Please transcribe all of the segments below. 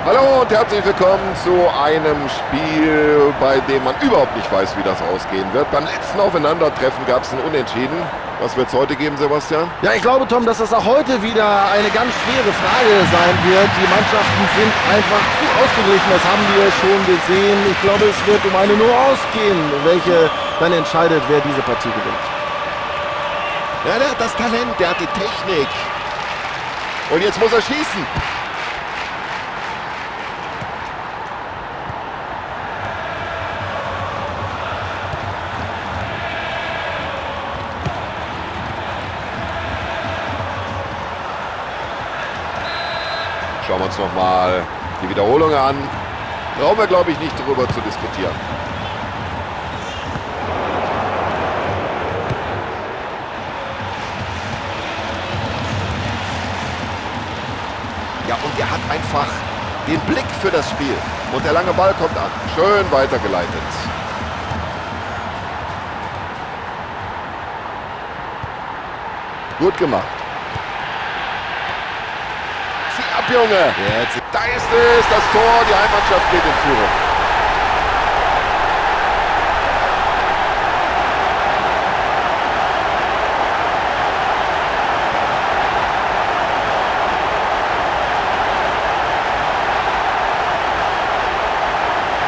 Hallo und herzlich willkommen zu einem Spiel, bei dem man überhaupt nicht weiß, wie das ausgehen wird. Beim letzten Aufeinandertreffen gab es ein Unentschieden. Was wird es heute geben, Sebastian? Ja, ich glaube, Tom, dass das auch heute wieder eine ganz schwere Frage sein wird. Die Mannschaften sind einfach zu ausgeglichen, das haben wir schon gesehen. Ich glaube, es wird um eine Nuance gehen, welche dann entscheidet, wer diese Partie gewinnt. Ja, der hat das Talent, der hat die Technik. Und jetzt muss er schießen. Schauen wir uns nochmal die Wiederholung an. Brauchen wir, glaube ich, nicht darüber zu diskutieren. Ja, und er hat einfach den Blick für das Spiel. Und der lange Ball kommt an. Schön weitergeleitet. Gut gemacht. Zieh ab, Junge. Jetzt. Da ist es, das Tor. Die Heimmannschaft geht in Führung.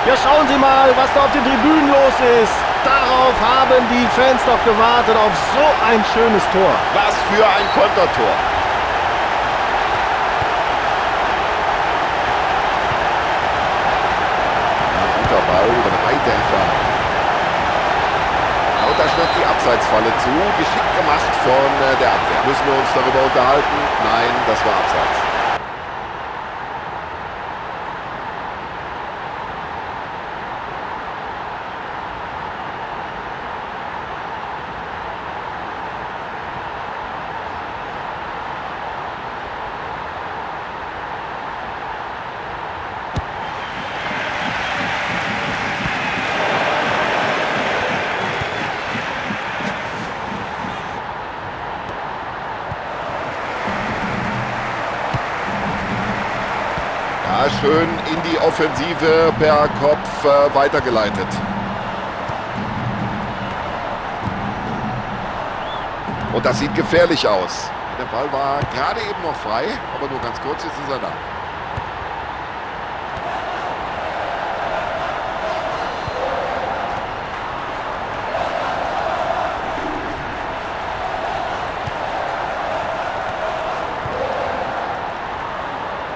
Ja, schauen Sie mal, was da auf den Tribünen los ist. Darauf haben die Fans doch gewartet, auf so ein schönes Tor. Was für ein Kontertor. Guter Ball über eine weite Entfernung. Ja, und da schnappt die Abseitsfalle zu. Geschickt gemacht von der Abwehr. Müssen wir uns darüber unterhalten? Nein, das war Abseits. Ja, schön in die Offensive per Kopf weitergeleitet. Und das sieht gefährlich aus. Der Ball war gerade eben noch frei, aber nur ganz kurz, jetzt ist er da.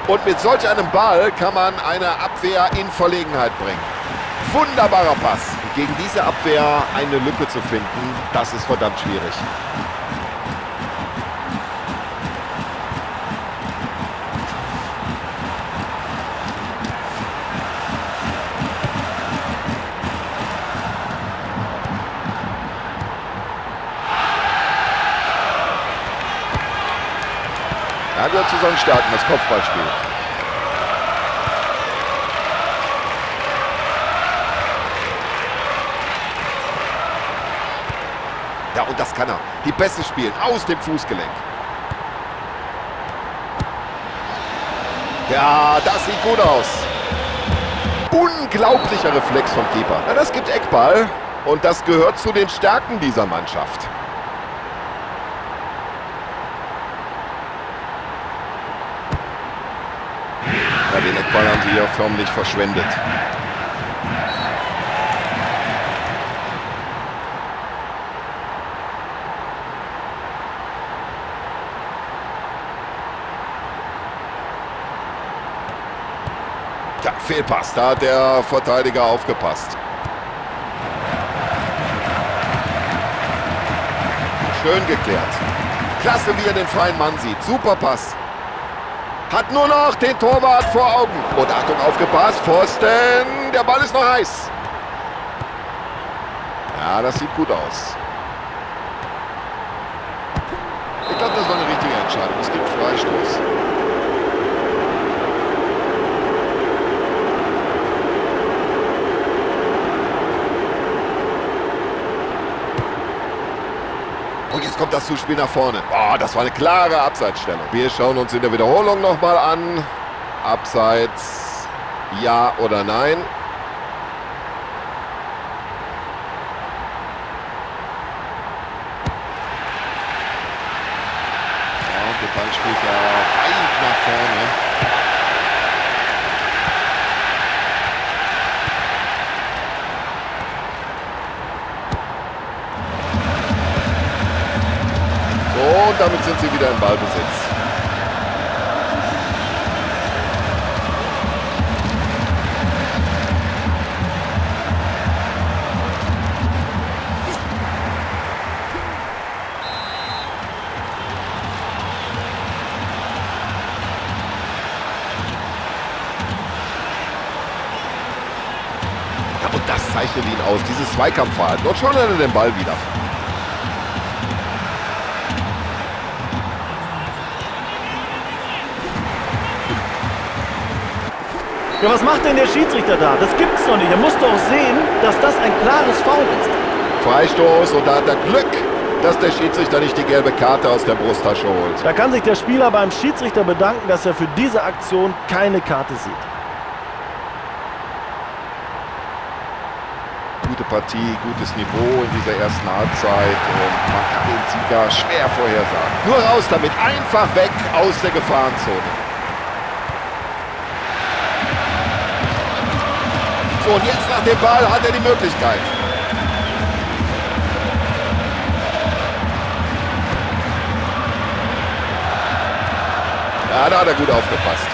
Und mit solch einem Ball kann man eine Abwehr in Verlegenheit bringen. Wunderbarer Pass. Gegen diese Abwehr eine Lücke zu finden, das ist verdammt schwierig. Er gehört zu seinen Stärken, das Kopfballspiel. Ja, und das kann er. Die Pässe spielen aus dem Fußgelenk. Ja, das sieht gut aus. Unglaublicher Reflex vom Keeper. Ja, das gibt Eckball und das gehört zu den Stärken dieser Mannschaft. Ja, den Eckball haben sie hier förmlich verschwendet. Tja, Fehlpass, da hat der Verteidiger aufgepasst. Schön geklärt. Klasse, wie er den freien Mann sieht. Super Pass. Hat nur noch den Torwart vor Augen. Und Achtung, aufgepasst, Pfosten. Der Ball ist noch heiß. Ja, das sieht gut aus. Ich glaube, das war eine richtige Entscheidung. Es gibt Freistoß. Und jetzt kommt das Zuspiel nach vorne. Oh, das war eine klare Abseitsstellung. Wir schauen uns in der Wiederholung nochmal an. Abseits. Ja oder nein? Ja, und der Ball spielt ja weit nach vorne. So, und damit sind sie wieder im Ballbesitz. Ja, und das zeichnet ihn aus, dieses Zweikampfverhalten. Und schon hat er den Ball wieder. Ja, was macht denn der Schiedsrichter da? Das gibt's doch nicht. Er muss doch sehen, dass das ein klares Foul ist. Freistoß und da hat er Glück, dass der Schiedsrichter nicht die gelbe Karte aus der Brusttasche holt. Da kann sich der Spieler beim Schiedsrichter bedanken, dass er für diese Aktion keine Karte sieht. Gute Partie, gutes Niveau in dieser ersten Halbzeit und man kann den Sieger schwer vorhersagen. Nur raus damit, einfach weg aus der Gefahrenzone. So, und jetzt nach dem Ball hat er die Möglichkeit. Ja, da hat er gut aufgepasst.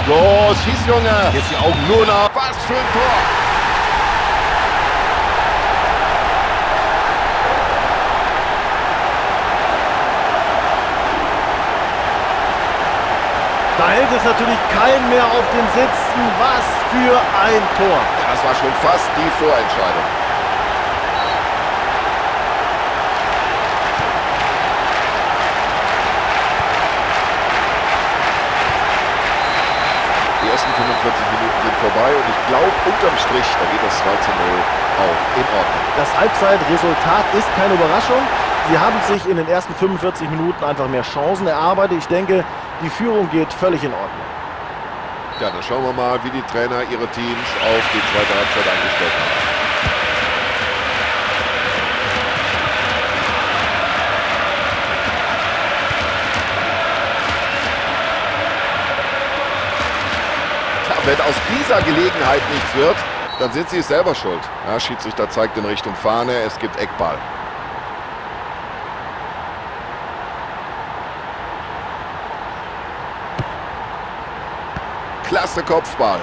Los, schieß, Junge! Jetzt die Augen nur noch. Was für ein Tor! Da hält es natürlich keinen mehr auf den Sitzen. Was für ein Tor! Ja, das war schon fast die Vorentscheidung. Die ersten 45 Minuten sind vorbei und ich glaube, unterm Strich, da geht das 2:0 auch in Ordnung. Das Halbzeitresultat ist keine Überraschung. Sie haben sich in den ersten 45 Minuten einfach mehr Chancen erarbeitet. Ich denke, die Führung geht völlig in Ordnung. Ja, dann schauen wir mal, wie die Trainer ihre Teams auf die zweite Halbzeit eingestellt haben. Tja, wenn aus dieser Gelegenheit nichts wird, dann sind sie es selber schuld. Ja, Schiedsrichter zeigt in Richtung Fahne, es gibt Eckball. Klasse Kopfball.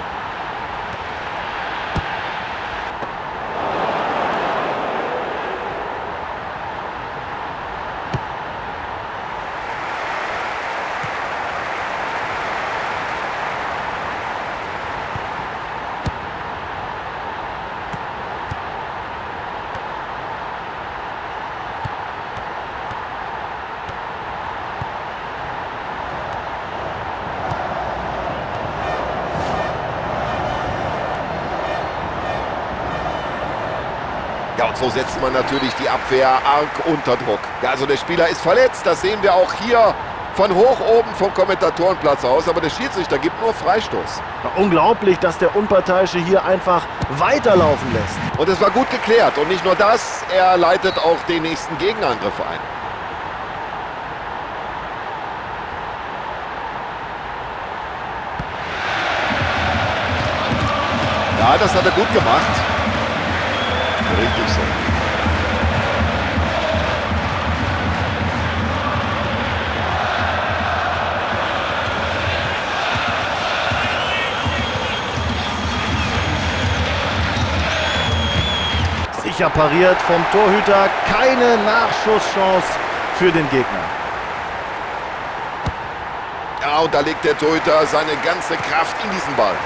Ja, und so setzt man natürlich die Abwehr arg unter Druck. Ja, also der Spieler ist verletzt, das sehen wir auch hier von hoch oben vom Kommentatorenplatz aus. Aber der Schiedsrichter gibt nur Freistoß. Ja, unglaublich, dass der Unparteiische hier einfach weiterlaufen lässt. Und es war gut geklärt. Und nicht nur das, er leitet auch den nächsten Gegenangriff ein. Ja, das hat er gut gemacht. Richtig so. Sicher pariert vom Torhüter. Keine Nachschusschance für den Gegner. Ja, und da legt der Torhüter seine ganze Kraft in diesen Ball.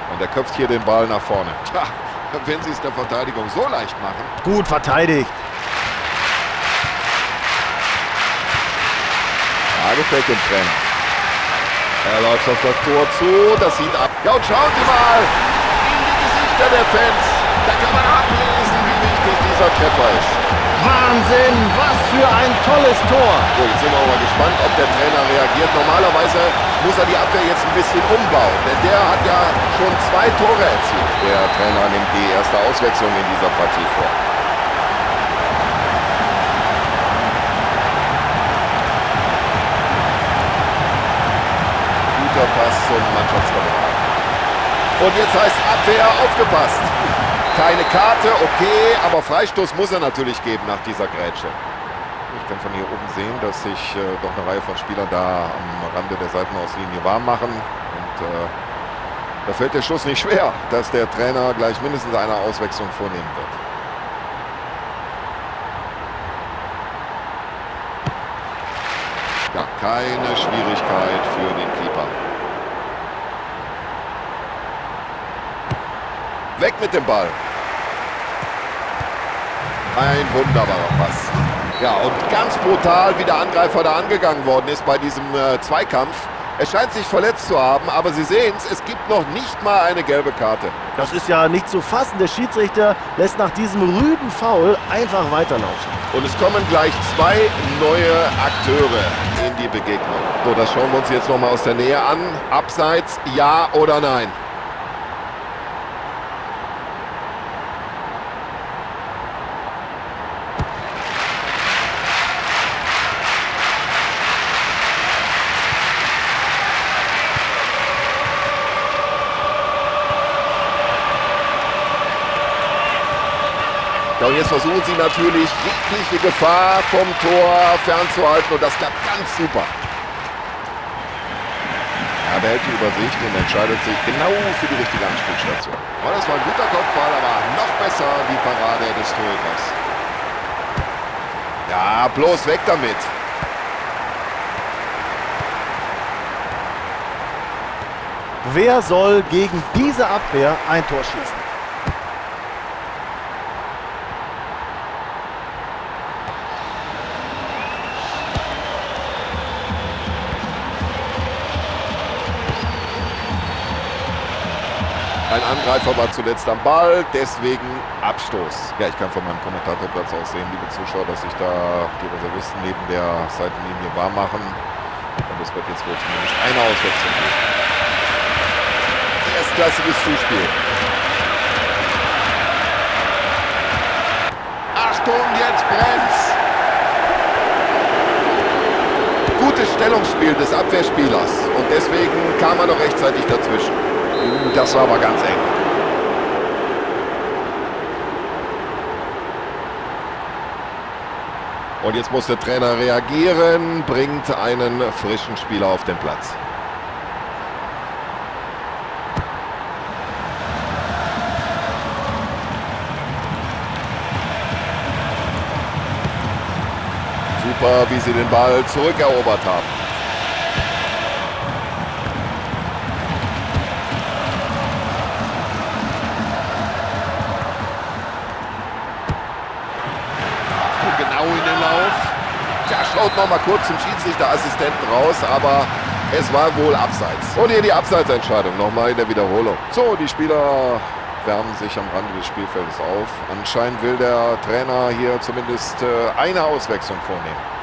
Und er köpft hier den Ball nach vorne. Tja, wenn sie es der Verteidigung so leicht machen. Gut verteidigt. Ja, gefällt dem Trainer. Er läuft auf das Tor zu, das sieht ab. Ja, und schauen Sie mal in die Gesichter der Fans. Da kann man ablesen, wie wichtig dieser Treffer ist. Wahnsinn, was für ein tolles Tor. So, jetzt sind wir mal gespannt, ob der Trainer reagiert. Normalerweise muss er die Abwehr jetzt ein bisschen umbauen, denn der hat ja schon 2 Tore erzielt. Der Trainer nimmt die erste Auswechslung in dieser Partie vor. Guter Pass zum Mannschaftskameraden. Und jetzt heißt Abwehr aufgepasst. Keine Karte, okay, aber Freistoß muss er natürlich geben nach dieser Grätsche. Ich kann von hier oben sehen, dass sich doch eine Reihe von Spielern da am Rande der Seitenauslinie warm machen. Und da fällt der Schuss nicht schwer, dass der Trainer gleich mindestens eine Auswechslung vornehmen wird. Ja, keine Schwierigkeit für den Keeper. Weg mit dem Ball. Ein wunderbarer Pass. Ja, und ganz brutal, wie der Angreifer da angegangen worden ist bei diesem Zweikampf. Er scheint sich verletzt zu haben, aber Sie sehen es, es gibt noch nicht mal eine gelbe Karte. Das ist ja nicht zu fassen. Der Schiedsrichter lässt nach diesem rüden Foul einfach weiterlaufen. Und es kommen gleich 2 neue Akteure in die Begegnung. So, das schauen wir uns jetzt nochmal aus der Nähe an. Abseits, ja oder nein? Ja, und jetzt versuchen sie natürlich, jegliche Gefahr vom Tor fernzuhalten. Und das klappt ganz super. Er behält die Übersicht und entscheidet sich genau für die richtige Anspielstation. Oh, das war ein guter Kopfball, aber noch besser die Parade des Torhüters. Ja, bloß weg damit. Wer soll gegen diese Abwehr ein Tor schießen? Ein Angreifer war zuletzt am Ball, deswegen Abstoß. Ja, ich kann von meinem Kommentatorplatz aus sehen, liebe Zuschauer, dass sich da die Reservisten neben der Seitenlinie warm machen. Und es wird jetzt wohl zumindest eine Auswechslung geben. Erstklassiges Zuspiel. Achtung, jetzt brennt's! Gutes Stellungsspiel des Abwehrspielers. Und deswegen kam er noch rechtzeitig dazwischen. Das war aber ganz eng. Und jetzt muss der Trainer reagieren, bringt einen frischen Spieler auf den Platz. Super, wie sie den Ball zurückerobert haben. Genau in den Lauf. Tja, schaut noch mal kurz zum Schiedsrichterassistenten raus, aber es war wohl abseits. Und hier die Abseitsentscheidung nochmal in der Wiederholung. So, die Spieler wärmen sich am Rande des Spielfeldes auf. Anscheinend will der Trainer hier zumindest eine Auswechslung vornehmen.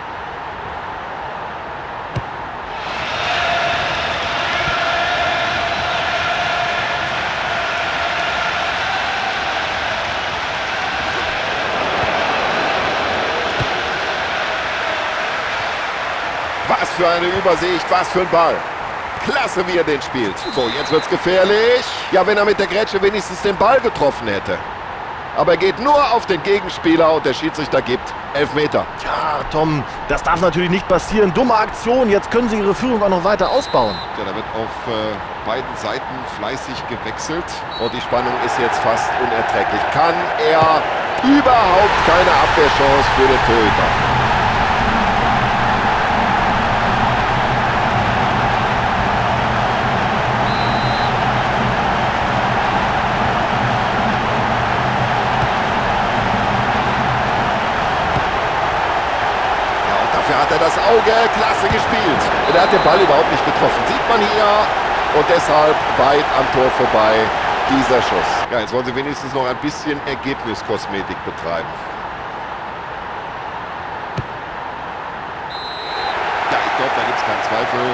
Was für eine Übersicht, was für ein Ball. Klasse, wie er den spielt. So, jetzt wird's gefährlich. Ja, wenn er mit der Grätsche wenigstens den Ball getroffen hätte. Aber er geht nur auf den Gegenspieler und der Schiedsrichter gibt Elfmeter. Tja, Tom, das darf natürlich nicht passieren. Dumme Aktion, jetzt können sie ihre Führung auch noch weiter ausbauen. Ja, da wird auf beiden Seiten fleißig gewechselt. Und die Spannung ist jetzt fast unerträglich. Kann er überhaupt keine Abwehrchance für den Torhüter? Dafür hat er das Auge. Klasse gespielt. Und er hat den Ball überhaupt nicht getroffen. Sieht man hier. Und deshalb weit am Tor vorbei dieser Schuss. Ja, jetzt wollen sie wenigstens noch ein bisschen Ergebniskosmetik betreiben. Ja, ich glaube, da gibt es keinen Zweifel.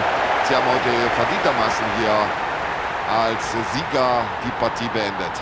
Sie haben heute verdientermaßen hier als Sieger die Partie beendet.